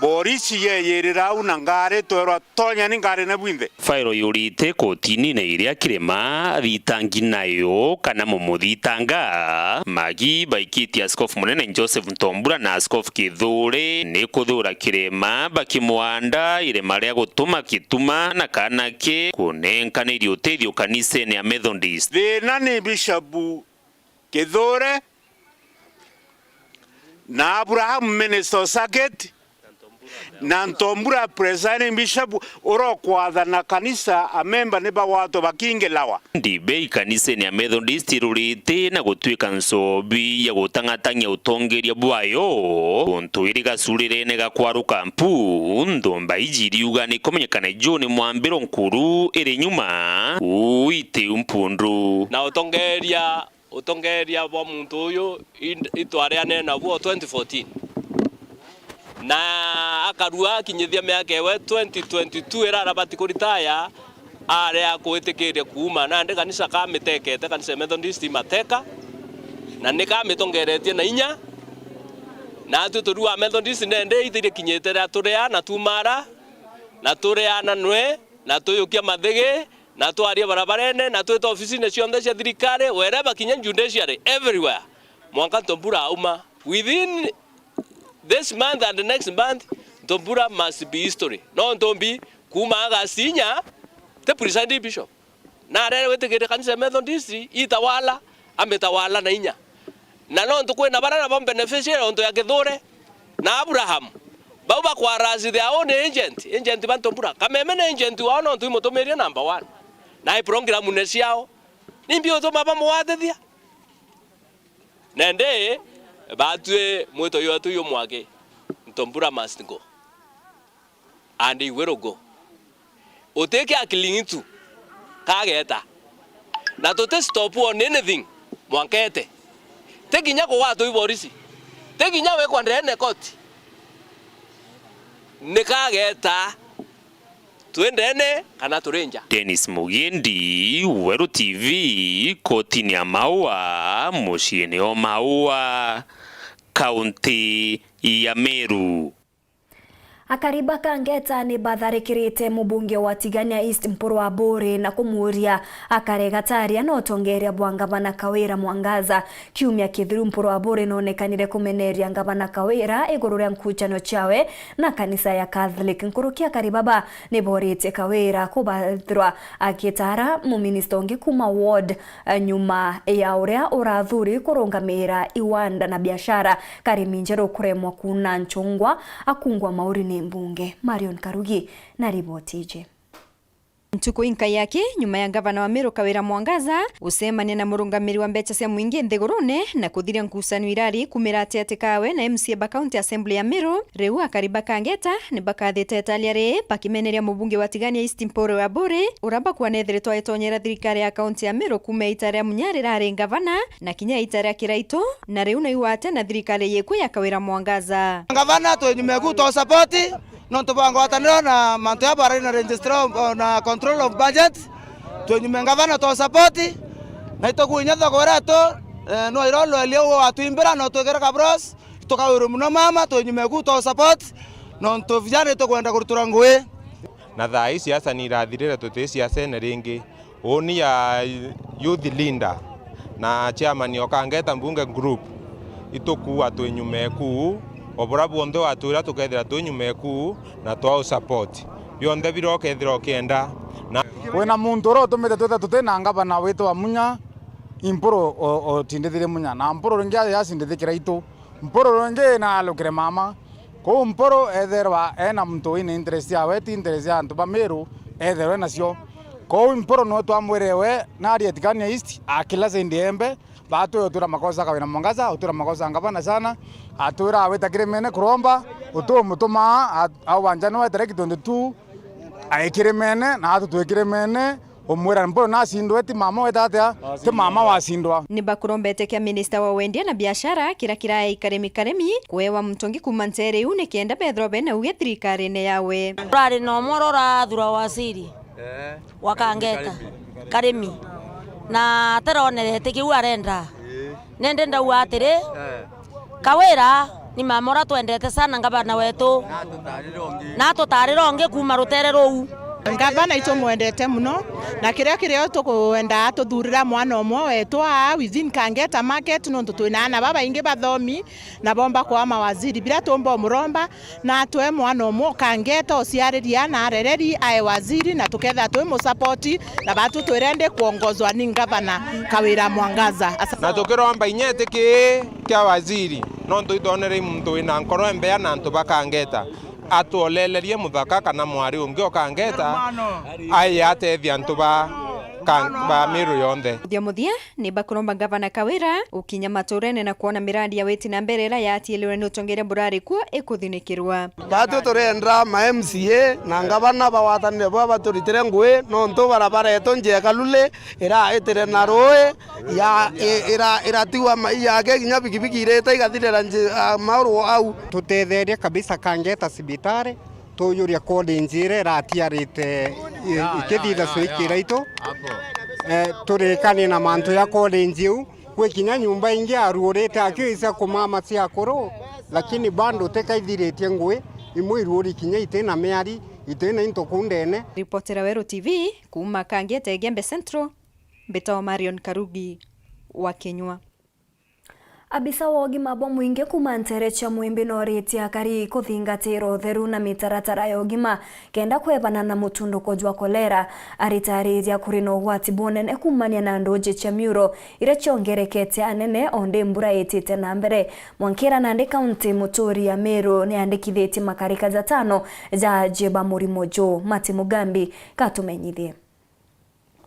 borisi yeyirira au na ngari, twerwa, "Tonyani ngari na bwinthe." Fairo yurite kotini na iria Kirema athitangi nayo kana mumuthitanga, magi baikitie Askofu Munene Joseph Ntombura na Askofu Kithure ni kuthura Kirema bakimwanda irema ria gutuma Gituma na kaana ke kunenkaniria utethio kanisene ya Methodist. Thina ni Bishop Kithure na Abraham Minister o Circuit na Ntombura Presiding Bishop urokwathana kanisa, amemba ni bagwatwe bakingilawa. Ndibei kanisene ya Methodist irurite na gutwika nsobi ya gutang'atang'ia utongeria bwayo, untu iri gacurirene ga kwaruka mpu, nthumba iji iriuga ni kumenyekana juu ni mwambiro nkuru iri nyuma, uu itiu mpundu. Na utongeria Utongeria bwa muntu uyu i-, itwarianene nabuo twenty fourteen. Na akarua akinyithia miaka ewe twenty twenty-two iria arabati kuritaya, aria akwitikiria kuuma. Nandi kanisa kamitekete, kanisa ya Methodist imateka, na nikamitongeretie na inya. Na atwi turiu a Methodist nende itirie kinyite ria turia na tumara, na turia na nwe, na tuyukia mathigi, na twaria barabarene, na twita ofisine cionthe cia thirikari, wherever, kinya judiciary, everywhere. Mwanka Ntombura auma. Within this month and the next month, Ntombura must be history. No Ntombi, kuuma August inya, ti presiding bishop. Na arere gwitikiria kanisa ya Methodist, itawala, amitawala na inya. Na nontu kwina baria nabo beneficiary ontu ya Kithure na Abraham, bau bakwa harass their own agent, agent ba Ntombura. Kameme ni agent wao nontu imutumirie number one. Na i program ne ciao. Nimbi utuma bamugwatithia? Nandi batwi mwito ywetu yumwaki, Ntombura must go. And he will go. Utiki a Kilingitu kageta. Na tuti stop on anything mwanka ete. Ti kinya kugwatwa i borisi. Ti kinya wikwa ndene koti. Ni kageta. Twi ndene kana turi nja. Dennis Mugendi, Weru T V, kotini ya Maua, muciini o Maua, kaunti ya Meru. Akari ba Kangeta ni batharikirite mubunge wa Tigania East Mpuru Aburi na kumuuria akare gataria na utongeria bwa ngavana Kawira Mwangaza. Kiumia kithiru Mpuru Aburi noonekanire kumeneria ngavana Kawira iguru ria nkucanio ciawe na kanisa ya Catholic. Nkuruki akari baba ni booritie Kawira kubathirwa agitaara muminista ungi kuuma ward, eh, nyuma ya uria urathuri kurungamira iwanda na biashara Karimi Njeru kuremwa kuuna nchungwa akungwa mauri ni mbunge. Marion Karugi na riboti iji. Ntuku inkai aki, nyuma ya ngavana wa Meru Kawira Mwangaza gucemania na murungamiri wa mbeca cia mwingi nthigurune na kuthiria ngucanio irari kumira atiati kawe na M C A ba County Assembly ya Meru, riu akari ba Kangeta ni bakathite italia ri bakimeneria mubunge wa Tigania East Mpuru Aburi, uria bakuana ethiritwe agitonyera thirikari ya County ya Meru kuuma ita ria Munya rirari ngavana na kinya ita ria Kiraitu, na riu naigwate na thirikari yikuu ya Kawira Mwangaza. Ngavana twi nyuma eku, twa support. Nontu bwa ngwataniro na mantu ya barari na registrar of, na control of budget, twi nyuma ngavana twa support, na itukuinya thogora tu, eh, no iro lweli ugo watwimbira no twikire kabros, tukawirwe muno mama, twi nyuma eku twa support, nontu vijana itukwenda kurutura ngui. Na thaa ii siasa ni irathirire, tuti siasene ringi. Uuni ya youth leader na chairman o Kangeta Mbunge Group, itukuua twi nyuma eku, o buria bwonthe watwira tukethira twi nyuma eku na twa u support. Bionthe biria ukethira ukienda. Na wina muntu uria utumite twithe tuti na ngavana witwa Munya, i Mpuru o-, otindithirie Munya, na Mpuru ringi athi acindithikira itu. Mpuru ringi na alukire mama. Kou Mpuru etherwa ena muntu wina interest yawe, ti interest ya antu ba Meru etherwe nacio. Kou Mpuru nwe twamwire we, naria Tigania East, akila side embe, batwe utwira makosa Kawira Mwangaza, utwira makosa ngavana sana, atwira awita kirimene kuromba, utumutumaa, at-, au wanja nwe tarehe twenty-two, ai kirimene, na atu twi kirimene, umwira, Mpuru nacindwe, ti mama weta atia? Ti mama wacindwa. Ni bakurombete kia minista wa wendia na biashara, kiria kirae Karimi Karimi, kuewa muntu ungi kuuma ntere iu, nikenda bethirwa bena uge thirikarine yawe. Urari na umwe uria urathura waziri wa Kangeta, Karimi, na atiraonerete kiu arenda. Nindi ndauga atiri, Kawira ni mama uria twendete sana, ngavana wetu, na tutarira ungi kuuma rutere ruu. Ngavana itumwendete muno, na kiria kirio tukwenda atuthurira mwana umwe wetu aa within Kangeta market, nontu twina aana babaingi bathomi na bomba kwaa mawaziri. Biria tumba umuromba, na atwe mwana umwe ukangeta uciariria na arereri ae waziri, na tukethira twi musapoti, na batu twire ndi kuongozwa ni ngavana Kawira Mwangaza. Asa- Na tukiromba inya iti kii kia waziri, nontu itwonere i muntu wina nkoro imbea na antu bakangeta, atwolelerie muthaka kana mwari ungi ukangeta, aye atethia antu ba, ka-, ba Miru yonthe. Muthia muthia, ni bakuromba ngavana Kawira gukinya maturene na kwona miradi ya witi na mbere iria yatiilirwe ni utongeria burari kuo ikuthinikirwa. Batwi turenda ma M C A na ngavana bagwatanire bwa baturitire ngui, nontu barabara yetu njega lule iraitire na rui ya, i-, ira-, iratigwa mai yake kinya bikibiki irita igathirira nji-, a, mauru au. Tutetherie kabisa Kangeta cibitari. Tujuria college iria iratiarite i-, ikithitha cwikira itu. Eh, turikanie na mantu ya college iu. Kwi kinya nyumba ingi aruurite akio icia kumama cia akuru, lakini bado tikaithiritie ngui, imwe iruuri kinya itina miari, itina into kuu ndene. Ripotera Weru T V kuuma Kangeta Igembe Central, mbitagwa Marion Karugi wa Kinyua. Abisa wa ugima bwa mwingi kuuma ntere cia Mwimbi nooritie akari kuthingatira utheru na mitaratara ya ugima kenda kwebana na mutunduko jwa kolera. Aritariria kuri na ugwati bunene kuumania na nduji cia miuro iria ciongerekete anene o ndi mbura itite na mbere. Mwankira nandi kaunti, muturi ya Meru niandikithitie makarika jatano ja aji ba murimo juu. Mati Mugambi katumenyithie.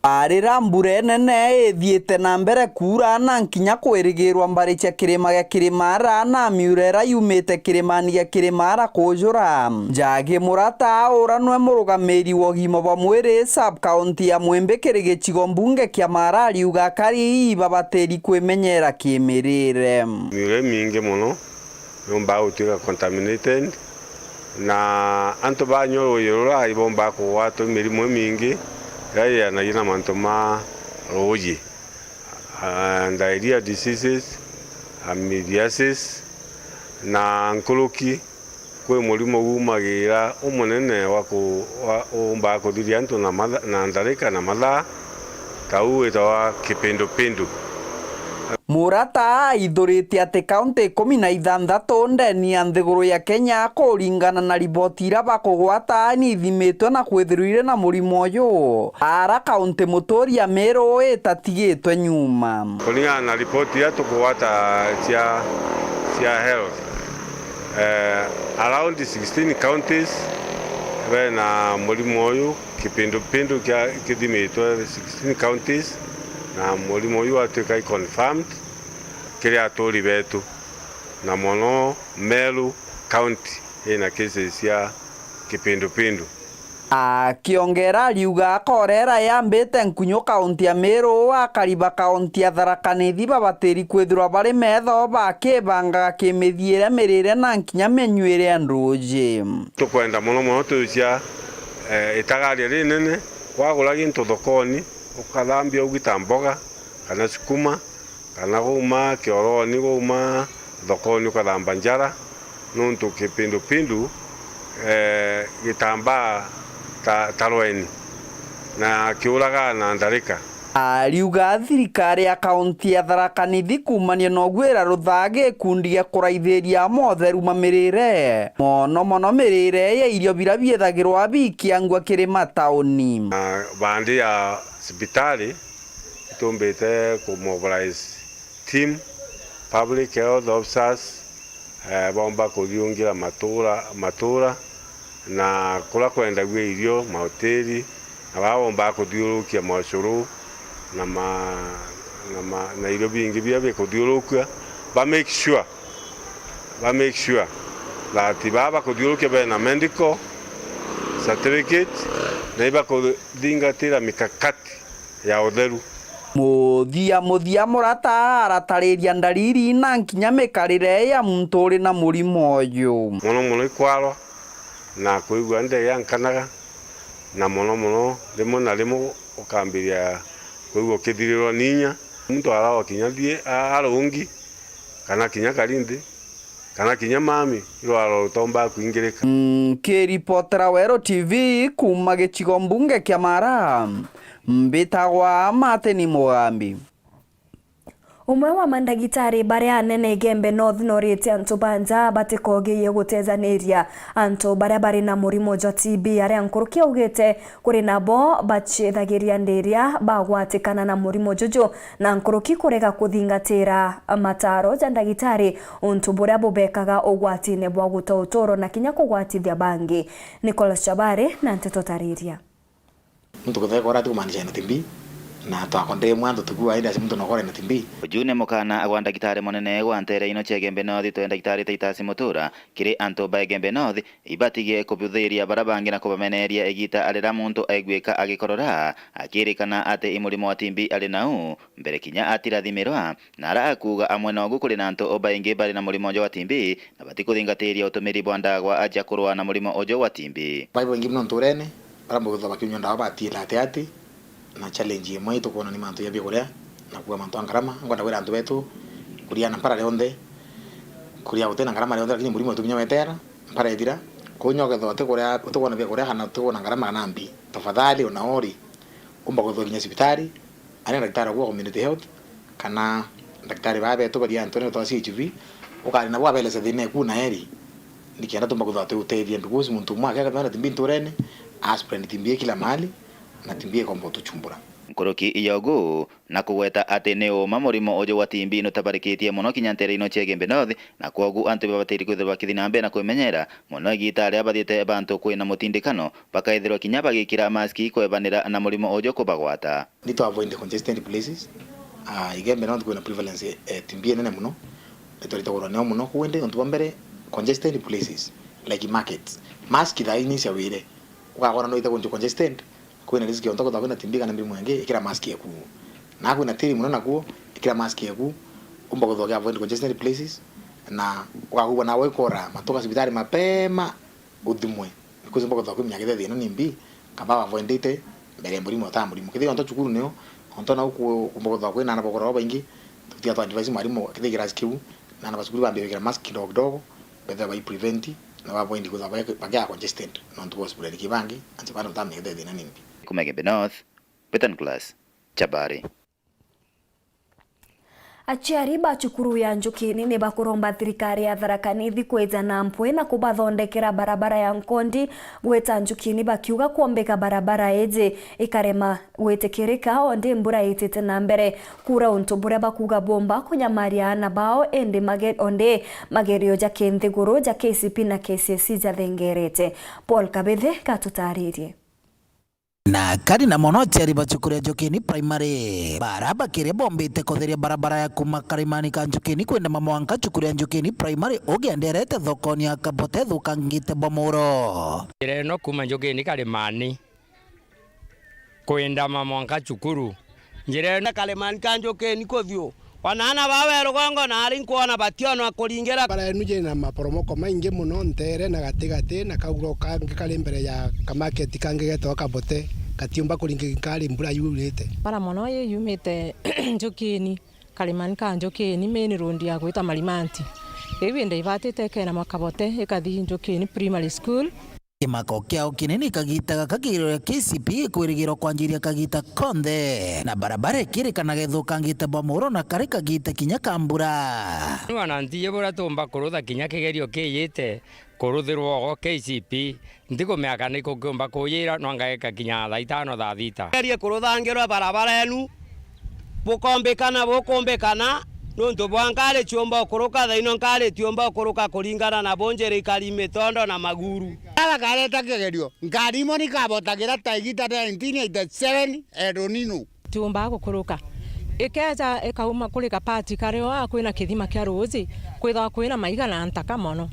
Arira mbura inene ithiite na mbere kuura na nkinya kwirigirwa mbari cia kirima gia Kirimara na miura iria yumite kirimani gia Kirimara kuujura. Njagi Murata, uria nwe murugamiri wa ugima bwa mwiri sub-county ya Mwimbi kiri gicigo mbunge kia Mara, ariuga akari babatiri kwimenyera kimirire. Miura imingi mono yumbaa gutwika contaminated, na antu banyua ruuji rura ibombaa kugwatwa i mirimu imingi iria yijanagia na mantu ma ruuji, ah, diarrhea diseases, amithiasis, na nkuruki Kwi murimo uumagira umunene wa ku-, wa, uumbaga kuthiria antu na matha-, na ntharika na mathaa, ta uu witawa kipindupindu. Murata aithurite ati kaunti ikumi na ithanthatu ndeni ya nthiguru ya Kenya, kuringana na riboti iria bakugwata, ni ithimitwe na kwithirwa iri na murimo uyu, ara kaunti muturia Meru itatigitwe nyuma. Kuringana na ripoti iria tukugwata cia, cia health, eh, around sixteen counties bena murimo uyu, kipindupindu kia, kithimitwe sixteen counties, na murimo uyu watwika i confirmed kiri aturi betu, na mono Meru County ina cases cia kipindupindu. Akiongera ariuga korera yambite nkunyu kaunti ya Meru, akari ba kaunti ya Tharaka Nithi babatiri kwithirwa bari metho bakibangaga kimithiire, mirire na nkinya minyuire ya nduuji. Tukwenda mono mono tucia, eh, itagaria rinene, wagura gintu thokoni, ukathambia ugita mboga kana sukuma, kana gwauma kioroni, gwauma thokoni ukathamba njara, nontu kipindupindu, eh, gitambaa ta, ta rweni na kiuragaa na ntharika. Ariuga thirikari ya kaunti ya Tharaka Nithi kuumania na ugwira ruthaa gikundi gia kuraithiria motheru mamirire, mono mono mirire ya irio biria biethagirwa bikiangua kiri matauni. Na bandi ya cibitari, itumbite ku mobilize team, public health officers, eh, bomba kuthiungira matura, matura, na kuria kwendagua irio, mahoteli, na baa bombaga kuthiurukia maucuru na ma-, na ma-, na irio bingi biria bikuthiurukua, ba make sure, ba make sure that baa bakuthiurukia bena medical certificate, na ibakuthingatira mikakati ya utheru. Muthia muthia, Murata aratariria ndariri na nkinya mikarire ya muntu uri na murimo uyu. Mono mono ikwarwa na kwigua nda yankanaga, na mono mono rimwe na rimwe ukambiria kwigua ukithirirwa ni inya. Muntu arawa kinya thie a-, arungi, kana kinya karinthi, kana kinya mami, irwaro rutomba kwingirika. Nkiripotera Weru T V kuuma gicigo mbunge kia Mara, mbitagwa Martin Mugambi. Umwe wa mandagitari baria anene Igembe North noritie antu ba nja batikogirie gutejaniria antu baria bari na murimo jwa T B, aria nkuruki augite kuri nabo bacithagiria ndiria bagwatikana na murimo juju, na nkuruki kurega kuthingatira mataro ja ndagitari, untu buria bubekaga ugwatine bwa guta uturo na kinya kugwatithia bangi. Nicholas Chabari na nteto tariria. Muntu kutheka uria atikumaanisha ena T B, na twakondere mwantu tukua indi asi muntu nokora ena T B. Uju ni mukana gwa ndagitari munene gwa ntere ino cia Igembe North, twe ndagitari Titus Mutura, kiri antu ba Igembe North, ibatigie kubuthiria baria bangi na kubameneria igita riria muntu aiguika agikorora, akirikana ati i murimo wa T B ari nau, mbere kinya atirathimirwa, na ara akuuga amwe nogu kuri na antu baingi bari na murimo uju wa T B, na batikuthingatiria utumiri bwa ndagwa aja kurua na murimo uju wa T B. Bai baingi mono nturene, baria mbugithwa bakinyua ndawa batiira ati ati, na challenge imwe itukwona ni mantu ja biakuria, na kuua mantu a ngarama. Nkwenda kwira antu betu, kuria na mpara rionthe, kuria gutina ngarama rionthe, lakini murimo wetu kinya wetera, mpara ithira, kuu nyo ukethirwa utikuria, utikwona biakuria kana utikwona ngarama kana mbi, tafadhali ona ori, umba kwithirwa kinya cibitari, aria ndagitari wa community health, kana ndagitari baa betu baria antu ni twa C H V, ukari nabo abeeleze thina eku na eri, nikenda tumba kwithirwa twi utethia, because muntu umwe akethirwa ena T B nturene, a spread T B kila mahali, na T B ikomba utuchumbura. Nkuruki ya ugu, na kugweta ati ni uma murimo uju wa T B nutabarikitie mono kinya ntere ino cia Igembe North, na kwogu antu babatiri kwithirwa bakithi na mbere na kwimenyera mono igita ria bathiite bantu kwina mutindikano, bakaithirwa kinya bagikira maski kwebanira na murimo uju kubagwata. Ni to avoid congested places. Ah, Igembe North kwina prevalence, eh, T B nene mono. Ni twarita kurwa nio mono kuu, indi untu bwa mbere, congested places, like markets. Mask thaa ii ni cia wire. Ugakora no ite kunju congested, kwina risk ya untu kwithirwa kwina T B kana mirimu ingi, ikira mask eku. Na kwina tiri mono nakuo, ikira mask eku, umba kwithirwa uki avoid congested places, na ugakugua nawe ikora matuka cibitari mapema, uthimwe. Because umba kwithirwa kwimenya kethira thina ni mbi, kaba wavoidite mbere ya murimo utaa murimo. Kethira onto cukuru nio, onto nau ku-, kumba kwithirwa kwina aana bakura babaingi, tutia twa advise mwarimu, kethira kirasi kiu, na aana ba cukuru bambia gwikira mask kidogo kidogo, bethira bai prevent Na baboindi kwithirwa bake-, bakia congested nontu bwa sibuleni kibangi, anti bado ntamenya thina nimbi. Kuma Igembe North, Betan Class, Chabari. Aciari ba cukuru ya Njukini ni bakuromba thirikari ya Tharaka Nithi kwija na mpwi na kubathondekera barabara ya Nkondi gwita Njukini, bakiuga kwombika barabara iji ikarema gwitikirika ondi mbura itite na mbere kuura, untu buria bakuuga bumba kunyamaria aana bao, indi mage-, ondi magerio ja kinthiguru ja K C P na K C S E jathengerete. Paul Kabithe gatutaririe. Na kari na mono aciari ba cukuru ya Njukini Primary, bara bakiria bombite kutheria barabara ya kuma Karimani ka Njukini kwenda Mamwanka, cukuru ya Njukini Primary ugienderete thokoni ya Kabote ithukangite bwa muro. Njira ino kuma Njukini Karimani kwenda Mamwanka cukuru. Njira ino Karimani ka Njukini kuthiu. Ona aana baa ba rugongo naari nkwona bationwa kuringira. Bara yenu jina maporomoko maingi mono nteere na gatigati, na kauro kangi kari mbere ya kamaketi kangi getagwa Kabote, gatiumba kuringi nkari mbura yurite. Bara mono ii yumite Njukini, Karimani ka Njukini, main road ya gwita Marimanti. Iu indi ibatite ikena Makabote ikathi Njukini Primary School. Kimako kiao kinene kagita gaka kigerio gia K C P gikwirigirwa kwanjiria kagita konthe, na barabara ikirikanaga ithukangite bwa muro na kari kagita kinya ka mbura. Ni wanantie buria tumba kurutha kinya kigerio kiyite kuruthirwa ugo K C P, ntikumiaka ni kukiumba kuyira, no ngageka kinya thaa itano, thaa thita. Gerie kuruthangirwa barabara yenu, bukombikana, bukumbikana, nontu bwa nkari ciumba ukuruka, thaino nkari tiumba ukuruka kuringana na bunjiri ikari mitondo na maguru. Ara kareta kigerio, ngari imwe ni kabotagira ta igita nineteen eighty-seven El Nino. Tiumba gukuruka. Ikeja ikauma kuri kapati kario a kwina kithima kia ruuji, kwithagwa kwina maiga na ntaka mono.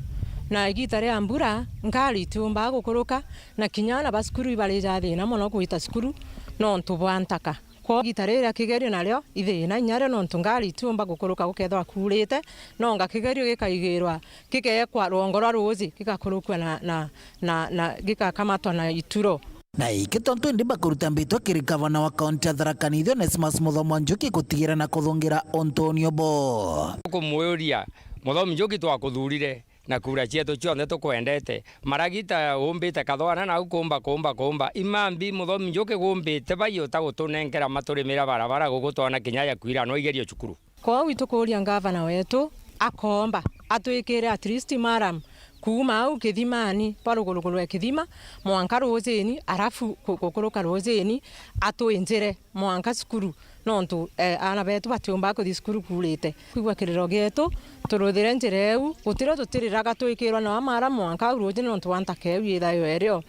Na igita ria mbura, ngari itiumba gukuruka, na kinya aana ba cukuru ibarija thina mono gwita cukuru nontu bwa ntaka. Kwou igita riria kigerio nario ithina inya rio, nontu ngari itiumba gukuruka gukethirwa kuurite, nonga kigerio gikaigirwa, gikeekwa rwongo rwa ruuji, gigakurukua na, na, na, na gikakamatwa na ituro. Na iki tontu indi bakuruta mbitwa kiri gavana wa kaunti ya Tharaka Nithi, Onesmus Muthomi Njuki, gutigira na kuthungira untu unio bo. Tukumuuria, Muthomi Njuki, twakuthurire na kura cietu cionthe tukwendete. Maragita umbite kathwana nau kumba, kumba, kumba. Imambi Muthomi Njuki gumbite bai utagutunenkera maturimira barabara gugutwana kinya ya kwira no igerio cukuru. Kwou itukuuria ngavana wetu akoomba atwikire at least maram kuuma au kithimani, bwa ruguruguru rwa kithima, mwanka ruujini, arafu ku-, gukuruka ruujini, atwinjire mwanka cukuru, nontu, eh, aana betu batiumba kuthi cukuru kuurite. Kwigua kiriro gietu, turuthire njira iu, gutirio tutiriraga twikirwa na maram mwanka au ruujini nontu bwa ntaka iu yithayo irio.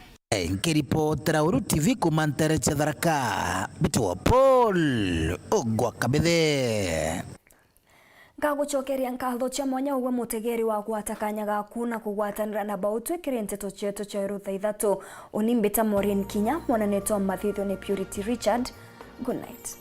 Nkiripotera Uru T V kuuma nteere cia Tharaka, mbitagwa Paul Ogwa Kabithe. Ngagucokeria nkatho cia mwanya ugwe mutegeri wa gwata kanya gaku na kugwatanira na bau twikire nteto cietu cia ru thaa ithatu. Uni mbita Maureen Kinya, mwananetwa mathithio ni Purity Richard. Good night.